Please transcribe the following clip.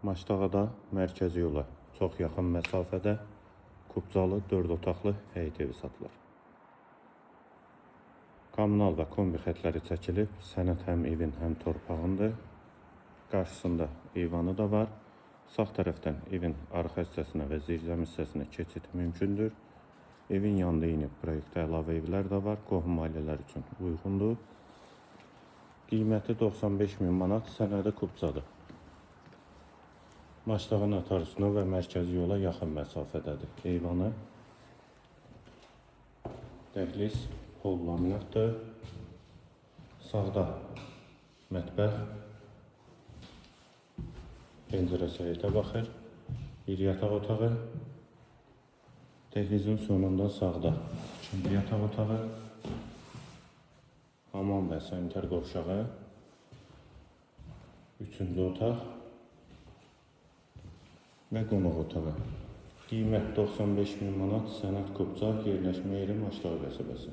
Maştağada mərkəzi yola çox yaxın məsafədə kubcalı 4 otaqlı həyət evi satılır. Kommunal və kombi xətləri çəkilib, sənəd həm evin, həm torpağındır. Qarşısında eyvanı da var. Sağ tərəfdən evin arxa hissəsinə və zirzəmi hissəsinə keçid mümkündür. Evin yanında yeni proyektdə əlavə evlər də var. Qohum ailələr üçün uyğundur. Qiyməti 95 min manat, sənədi kubcadır. Maştağa notariusuna və mərkəzi yola yaxın məsafədədir. Eyvanı, dəhliz, pol laminatdır. Sağda mətbəx, pəncərəsi həyətə baxır. Bir yataq otağı. Dəhlizin sonunda sağda ikinci yataq otağı. Hamam və sanitar qovşağı. Üçüncü otaq və qonaq otağı. Qiymət 95 min manat, sənəd kubca, yerləşmə yeri Maştağa qəsəbəsi.